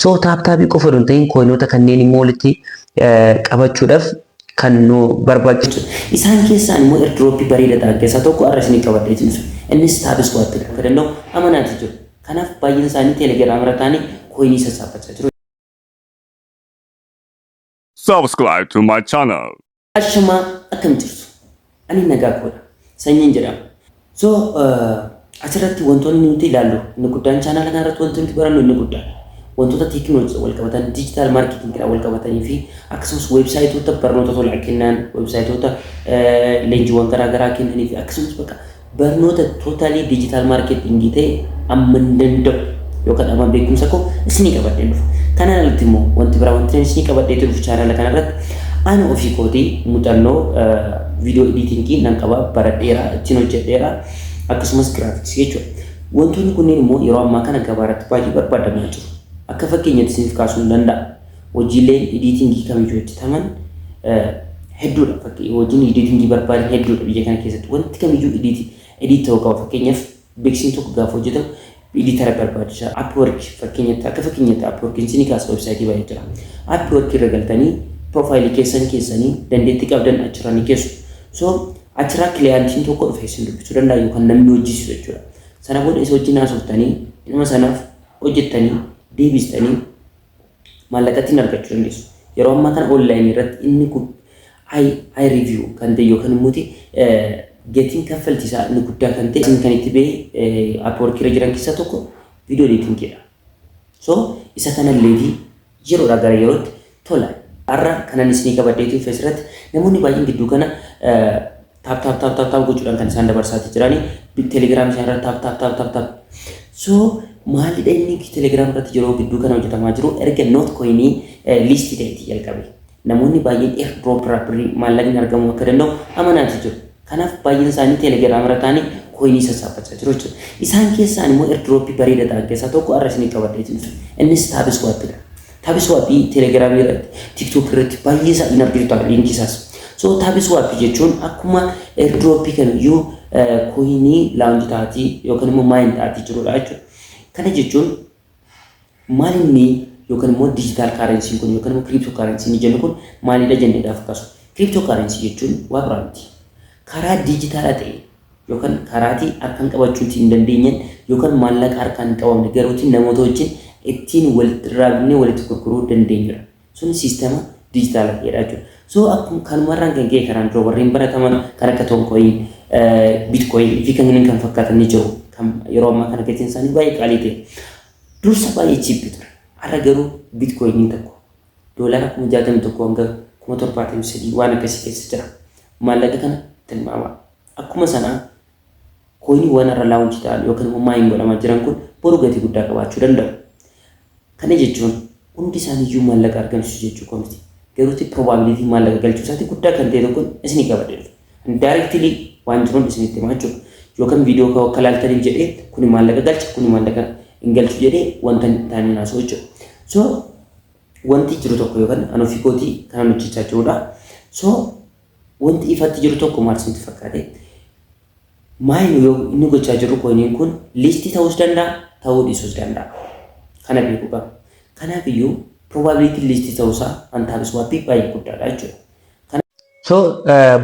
So tap tapii qofa osoo hin ta'in coinoota kanneen immoo walitti qabachuudhaaf kan nu barbaachisu. Isaan keessaa immoo airdroppii bareeda ta'an keessaa tokko har'a isinii qabadhee dhufe. Innis TapSwapidha. Akka danda'u amanaati jiru. Kanaaf baay'een isaanii Telegram irra taa'anii coinii sassaabbachaa jiru. Subscribe to my channel. Ashamaa, akkam jirtu? Ani nagaa koodha. Sanyiin jedhama. So asirratti wantoonni nuti ilaallu inni guddaan, chaanaala kanarratti wanti nuti barannu inni guddaan wantoota teekinooloojii wal qabatan, digital marketingiidhaan wal qabatanii fi akkasumas websiteoota barnoota tolaa kennan, websiteoota leenjiiwwan garaagaraa kennanii fi akkasumas bakka barnoota totally digital marketingii ta'e amma hin danda'u yookaan amma beekumsa koo isinii qabadhee dhufa. Kanaan alatti immoo wanti biraa wanti isinii qabadhee dhufu, chaanaala kanarratti ani ofii kootii muuxannoo video editingii nan qaba, baradheera, ittiin hojjedheera, akkasumas graphicsii jechuudha. Wantoonni kunneen immoo yeroo ammaa kana gabaa irratti baay'ee barbaadamaa jiru. Akka fakkeenyaatti isiniif kaasuu hin danda'a. Hojiileen editingii kamiyyuu hojjetaman hedduudha. Hojiin editingii barbaadan hedduudha biyya kana keessatti. Wanti kamiyyuu edit ta'uu qaba. Fakkeenyaaf, beeksisni tokko gaafa hojjetamu editora barbaachisa. Upwork fakkeenyatti, akka fakkeenyaatti Upwork isinii kaasa, websiteii baay'ee jira. Upwork irra galtanii profileii keessan keessanii dandeettii qabdan achirraa ni keessu. So achirraa clientiin tokko dhufee isin dubbisuu danda'a yookaan namni hojjisiisu jechuudha. Sana booda isa wajjin haasoftanii, nama sanaaf hojjettanii deebistanii maallaqa ittiin argachuu dandeessu. Yeroo ammaa kana onlineii irratti inni kun high review kan ta'e yookaan immoo gatiin kaffaltii isaa inni guddaa kan ta'e kan itti ba'e Upwork irra jiran keessaa tokko video editingiidha. So isa kanalleetii yeroodhaa gara yerootti tola. Har'a kanan isinii qabadheetu dhufe, asirratti namoonni baay'een gidduu kana tap tap tap tap tap gochuudhaan kan isaan dabarsaati jiranii, Telegram isaan irratti tap tap tap tap tap. So maalidha inni Telegram irratti yeroo gidduu kana hojjetamaa jiru? Erga Notcoinii listii ta'eeti jalqabe. Namoonni baay'een airdrop irraa birrii maallaqni argamuu akka danda'u amanaati jiru. Kanaaf baay'een isaanii Telegram irra taa'anii coinii sassaabbachaa jiru jechuudha. Isaan keessaa immoo airdroppii bareeda ta'an keessaa tokko har'a isinii qabadhee dhufe. Innis TapSwapidha. TapSwapii Telegramii irratti, TikTok irratti baay'ee isaa hin argitu ta'a linkii isaas. So TapSwapii jechuun akkuma airdroppii kamiyyuu coinii launch taatii yookaan immoo mine taatii jirudha jechuudha. Kana jechuun maal inni, yookaan immoo digital currencyn kun yookaan immoo crypto currency jennu kun maalidha jennee gaafa kaasu? Crypto currency jechuun waa biraa miti. Karaa dijitaalaa ta'e yookaan karaatii harkaan qabachuutii hin dandeenyeen yookaan maallaqa harkaan hin qabamne garuutiin namoota wajjin ittiin walitti raabnee walitti gurguruu dandeenyudha. Sun siistama dijitaala ta'edha jechuudha. So akkuma kanumarraan kan ka'e karaan dura warreen barataman kan akka Toncoin, Bitcoin fi kanneen kan fakkaatan ni jiru. Kan yeroo ammaa kana gatiin isaanii baay'ee qaalii ta'e. Dursa baay'ee cheapii ture. Har'a garuu Bitcoiniin tokko $61,000 hanga 73,000 waan akkasii keessa jira. Maallaqa kana tilmaamaa. Akkuma sanaa coiniiwwan har'a launch ta'an yookaan immoo mine godhamaa jiran kun boru gatii guddaa qabaachuu danda'u. Kana jechuun hundi isaaniiyyuu maallaqa argamsiisu jechuu miti. Garuuti probability maallaqa galchuu isaatii guddaa kan ta'e tokkoon isinii qabadhe dhufe. Directly waan jiruun isinitti himaa jechuudha. Yookaan viidiyoo akka ilaaltaniif jedhee kuni maallaqa galcha, kuni maallaqa hin galchu jedhee wanta hin taane haasa'u jechuudha. So wanti jiru tokko yookaan an ofii kootii kanan hojjechaa jirudha. So wanti ifatti jiru tokko maal isinitti fakkaate? Mine yoo inni gochaa jiru coiniin kun listii ta'uus danda'a, ta'uu dhiisuus danda'a. Kana beekuu qaba. Kanaaf iyyuu probability listii ta'uusaa an TapSwapii baay'ee guddaadha jechuudha. So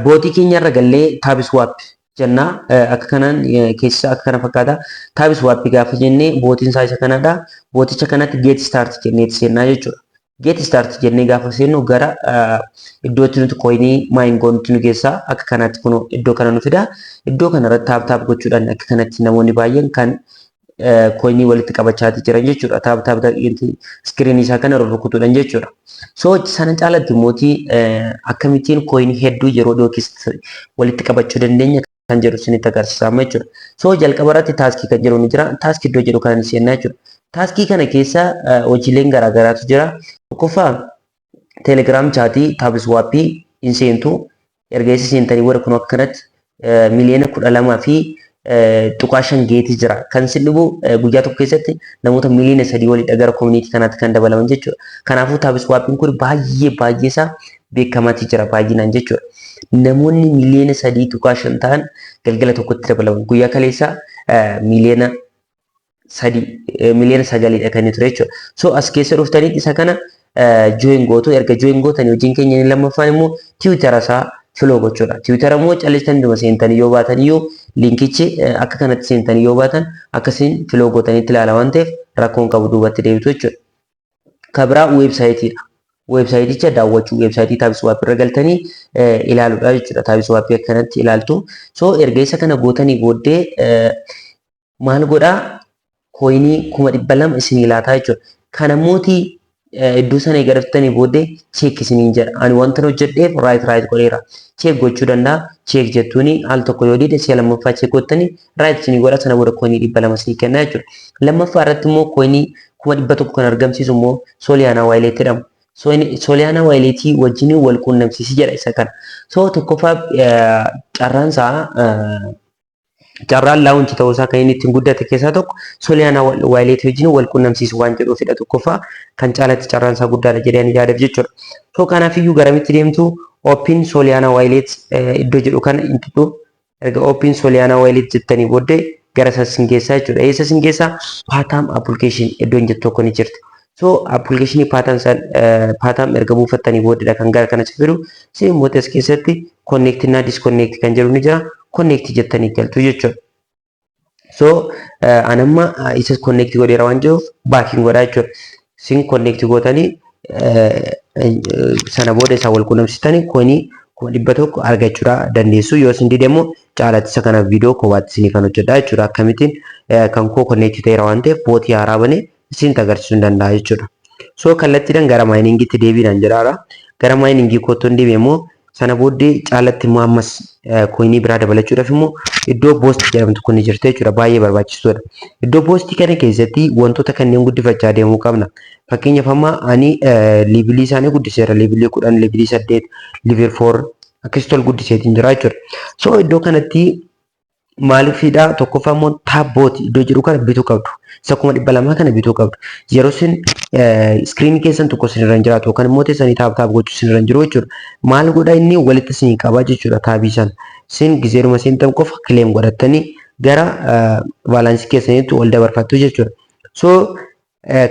botii keenya irra gallee TapSwap jennaa, akka kanaan keessa akka kana fakkaata. TapSwapii gaafa jennee botiin isaa isa kanadha. Boticha kanatti get start jenneeti seennaa jechuudha. Get start jennee gaafa seennu gara iddoo itti nuti coinii mine goonutti nu geessa. Akka kanatti kun iddoo kana nu fida. Iddoo kanarratti tap tap gochuudhaan akka kanatti namoonni baay'een kan coinii walitti qabachaa jiran jechuudha. Tap tap screenii isaa kana rukutuudhaan jechuudha. So sana caalatti mootii akkamittiin coinii hedduu yeroo dhiyoo keessatti walitti qabachuu dandeenya kan jedhu isinitti agarsiisa jechuudha. So jalqaba irratti taskii kan jedhu ni jira. Taskii iddoo jedhu kana ni seennaa jechuudha. Taskii kana keessa hojiileen garaagaraatu jira. Tokkoffaa, Telegram chatii TapSwapii hin seentu. Erga isa seentanii booda kun akka kanatti 12,5 miliyoona geetii jira. Kan isin dhibu guyyaa tokko keessatti namoota 3 miliyoona waliidha gara community kanaatti kan dabalaman jechuudha. Kanaafuu TapSwapiin kun baay'ee baay'ee isaa beekamaatti jira baay'inaan jechuudha. Namoonni 3.5 miliyoona ta'an galgala tokkotti dabalaman. Guyyaa kaleessaa miliyoona 3 miliyoona 9dha kan inni ture jechuudha. So as keessa dhuftanii isa kana join gootu. Erga join gootanii, hojiin keenya inni lammaffaan immoo Twittera isaa follow gochuudha. Twittera immoo callisanii dhuma seentanii yoo baatan iyyuu, linkichi akka kanatti seentanii yoo baatan, akkasiin follow gootanii itti ilaala waan ta'eef, rakkoon qabu, duubatti deebitu jechuudha. Kabiraa websiteiidha. Websiteicha daawwachuu, websiteii TapSwap irra galtanii ilaaluudha jechuudha. TapSwapii akkanatti ilaaltu. So erga isa kana gootanii booddee maal godhaa? Coinii 200,000 isinii laataa jechuudha. Kana mootii iddoo sana eega dhuftanii booddee check isiniin jedha. Ani wanta hojjedheef right godheera. Check gochuu danda'a. Check jettuuni al tokko yoo dide, si'a lammaffaa check gottanii right isinii godha. Sana booda coinii 200 isinii kenna jechuudha. Lammaffaa irratti immoo coinii 100,000 kan argamsiisu immoo Solana Wallet jedhama. Solana Walletii wajjin wal quunnamsiisi jedha isa kana. So tokkoffaa carraan isaa, carraan launch ta'uusaa kan inni ittiin guddate keessaa tokko Solana Walletii wajjin wal quunnamsiisu waan jedhuufidha, tokkoffaa kan caalatti carraan isaa guddaadha jedhee ani yaadaaf jechuudha. So kanaafiyyuu garamitti deemtu? Open Solana Wallet iddoo jedhu kana hin tuqxu. Erga Open Solana Wallet jettanii booddee gara isa sin geessaa jechuudha. Eessa sin geessaa? Phantom application iddoon jettu tokko ni jirti. So applicationii Phantom san, Phantom erga buufattanii booddedha kan gara kana si fidu. Isin immoo as keessatti connect na disconnect kan jedhu ni jira. Connect jettanii galtu jechuudha. So anamma isa connect godheera waan jiruuf backiin godhaa jechuudha. Isin connect gootanii sana booda isaa wal quunnamsiistanii coinii 100,000 argachuudha dandeessu. Yoo isin dide immoo caalatti isa kana viidiyoo kophaatti isinii kan hojjedha jechuudha. Akkamittiin kan koo connect ta'eera waan ta'eef, botii haaraa banee isin agarsiisuu hin danda'a jechuudha. So kallattiidhaan gara miningiitti deebiidhaan jedhaara. Gara miningii koottoo hin deebi'e immoo, sana booddee caalatti immoo ammas coinii biraa dabalachuudhaaf immoo iddoo boost jedhamtu kun ni jirti jechuudha. Baay'ee barbaachistuudha. Iddoo boostii kana keessatti wantoota kanneen guddifachaa deemuu qabna. Fakkeenyaaf amma ani levelii isaanii guddiseera. Levelii 10, levelii 8, level 4 akkasitti ol guddiseetiin jira jechuudha. So iddoo kanatti maaliifidha? Tokkoffaa immoo tap bot iddoo jedhu kana bituu qabdu. Isa 200,000 kana bituu qabdu. Yeroo isin screenii keessan tokko isin irra hin jiraatu yookaan immoo teessanii tap tap gochuu isin irra hin jiru jechuudha. Maal godha inni? Walitti isin qabaa jechuudha tapii sana. Isin gizeeruma seentan qofa claim godhattanii gara balanceii keessaniitti ol dabarfattu jechuudha. So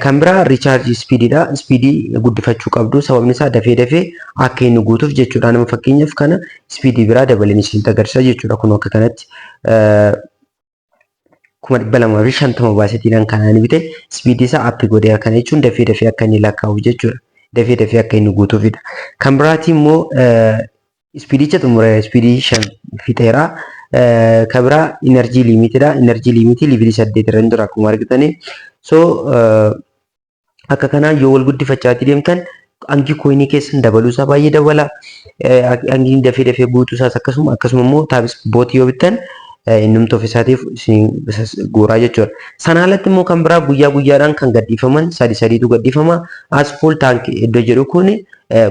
kan biraa recharge speediidha. Speedii guddifachuu qabdu. Sababni isaa dafee dafee akka inni guutuuf jechuudha. Nama fakkeenyaaf kana speedii biraa dabaleen isin agarsiisa jechuudha. Kun akka kanatti 250,000 baaseetiidhaan kanaan bite, speedii isaa up godheera. Kana jechuun dafee dafee akka inni lakkaa'u jechuudha. Dafee dafee akka inni guutuufidha. Kan biraati immoo speedicha xumureera. Speedii 5 fixeera. Kan biraa energy limitiidha. Energy limitii levelii 8 irra jira akkuma argitanii. So akka kanaan yoo wal guddifachaa deemtan, hangi coinii keessan dabaluu isaa baay'ee dabala. Hangi dafee dafee guutuu isaas akkasuma. Akkasuma immoo taapis botii yoo bittan, innumti ofiisaatiif guuraa jechuudha. Sana alatti immoo kan biraa guyyaa guyyaadhaan kan gadhiifaman sadi sadiitu gadhiifama. As full tank iddoo jedhu kun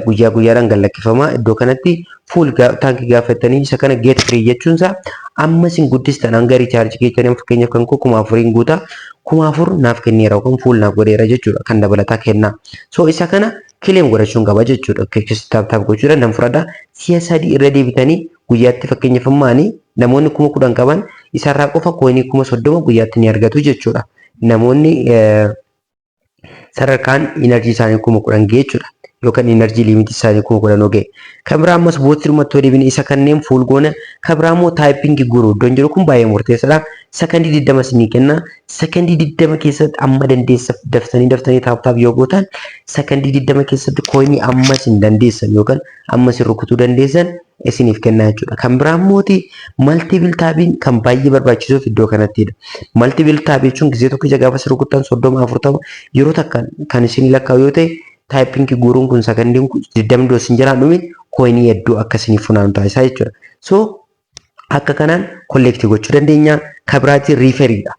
guyyaa guyyaadhaan gad lakkifama. Iddoo kanatti full tankii gaafatanii isa kana get free jechuun isaa amma isin guddistan hanga rechargeii keessanii, fakkeenyaaf kan koo 4000n guutaa, 4000 naaf kenneera yookaan full naaf godheera jechuudha, kan dabalataa kenna. So isa kana claim godhachuun qaba jechuudha. Tap tap gochuudhaan nan fudhadha. Si'a sadii irra deebitanii guyyaatti, fakkeenyaaf ammaanii namoonni 10,000 qaban isarraa qofa coinii 30,000 guyyaatti ni argatu jechuudha. Namoonni sadarkaan energy isaanii 10,000 ga'e jechuudha. Yookaan energy limitii isaanii 10,000 ga'e. Kan biraa ammas botii dhumatti deebine isa kanneen full goona. Kan biraa immoo tapping guru iddoon jiru kun baay'ee murteessaadha. Sakandii 20 isinii kenna. Sakandii 20 keessatti amma dandeessa daftanii daftanii tap tap yoo gootan, sakandii 20 keessatti coinii amma isin dandeessan yookaan amma isin rukutuu dandeessan isiniif kenna jechuudha. Kan biraa immooti multiple tapiin kan baay'ee barbaachisuuf iddoo kanattidha. Multiple tapii jechuun gisee tokko ija gaafa isin rukuttan 30, 40 yeroo takka kan isin lakkaa'u yoo ta'e, tapping guruun kun sakandiin 20 doo isin jalaa dhumin coinii hedduu akka isiniif funaanu taasisaa jechuudha. So akka kanaan collect gochuu dandeenya. Kan biraatti referiidha.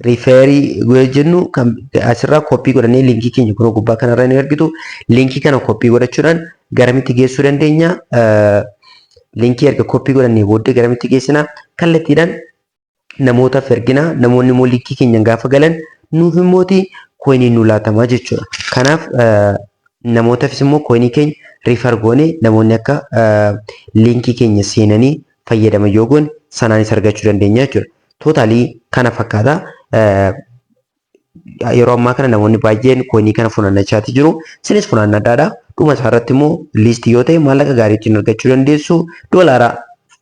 Referii yoo jennu, kan asirraa copy godhannee linkii keenya kunoo gubbaa kanarra ni argitu. Linkii kana copy godhachuudhaan garamitti geessuu dandeenya? Linkii erga copy godhannee booddee garamitti geessina? Kallattiidhaan namootaaf ergina. Namoonni immoo linkii keenya gaafa galan nuuf immooti coinii nu laatamaa jechuudha. Kanaaf namootaafis immoo coinii keenya refer goone, namoonni akka linkii keenya seenanii fayyadaman yoo goone, sanaanis argachuu dandeenya jechuudha. Totalii kana fakkaata. Yeroo ammaa kana namoonni baay'een coinii kana funaannachaati jiru. Isinis funaannadhaadha. Dhuma isaarratti immoo listii yoo ta'e maallaqa gaarii ittiin argachuu dandeessu, doolaara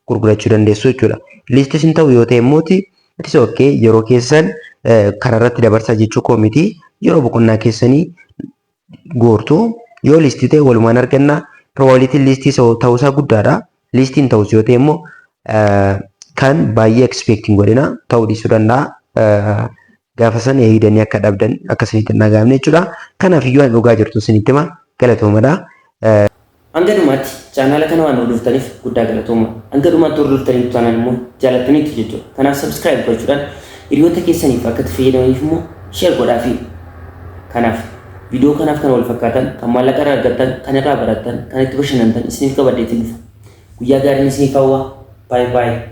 gurgurachuu dandeessu jechuudha. Listii isin ta'u yoo ta'e immooti itis okay, yeroo keessan kanarratti dabarsaa jechuu koo miti. Yeroo boqonnaa keessanii goortu yoo listii ta'e walumaan arganna. Probabilityn listii ta'uusaa guddaadha. Listiin ta'us yoo ta'e immoo kan baay'ee expecting godhina ta'uu dhiisuu danda'a. Gaafa san eegdanii akka dhabdan akka isinitti hin dhaga'amne jechuudha. Kanaaf iyyuu ani dhugaa jirtu isinitti hima, galatoomadha. Hanga dhumaatti chaanaala kana waan hordoftaniif guddaa galatooma. Hanga dhumaatti hordoftaniif taanaan immoo jaalattaniitu jechuudha. Kanaaf subscribe gochuudhaan hiriyoota keessaniif akka itti fayyadamaniif immoo share godhaafi. Kanaaf viidiyoo kanaaf kan wal fakkaatan, kan maallaqa irraa argattan, kan irraa barattan, kan itti bashannantan isiniif qabadheetiin dhufa. Guyyaa gaariin isiniif hawwa. Bye bye.